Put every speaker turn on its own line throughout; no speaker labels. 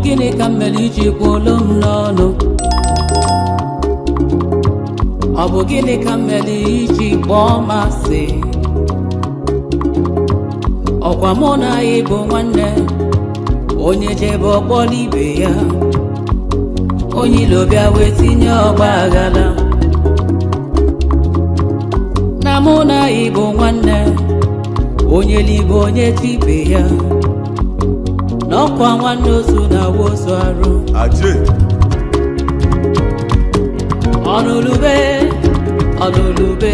Gịnị ka m mere iji kwuolu m n'ọnụ? Ọ bụ gịnị ka m mere iji kpọọ m asị? Ọkwa mụ na ị bụ nwanne. Onye jebe ọkpọrọ ibe ya, onye ilo bịa wee tinye ọgba aghara. Na mụ na ị bụ nwanne, onye libe onye tibe ya, n'ọkwa nwanne ozu na awa ozu arụ.
Aje.
Ọnụlube, ọnụlube,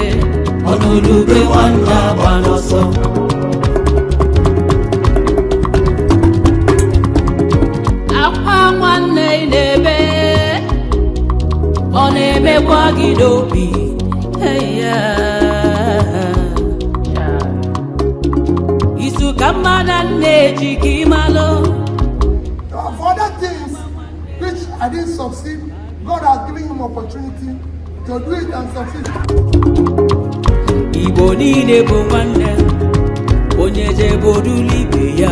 ọnụlube, nwanne agba n'ọsọ. Akwa nwanne ị na-ebe, ọ na-emekwa gị n'obi. Hey, yeah. Izu ka mmadụ na-eji ka ịmalụ.
For other things which I didn't succeed, God has given him opportunity to do it and succeed.
Igbo niile bụ nwanne, onye jebe odulu ibe ya.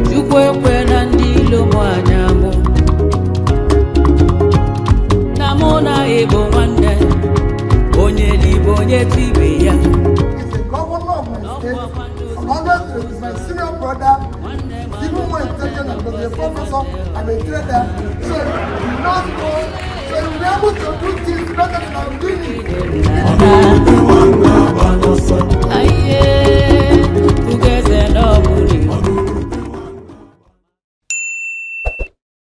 Chukwu ekwe na ndị ilo mụ anya mụ na mụ na ịbụ nwanne, onye libe onye tibe ya.
He's the governor of my state. I'm always with my senior brother. Even more intelligent because he's a professor, I'm a trader. So he knows more. So he'll be able to do things better than I'm doing it.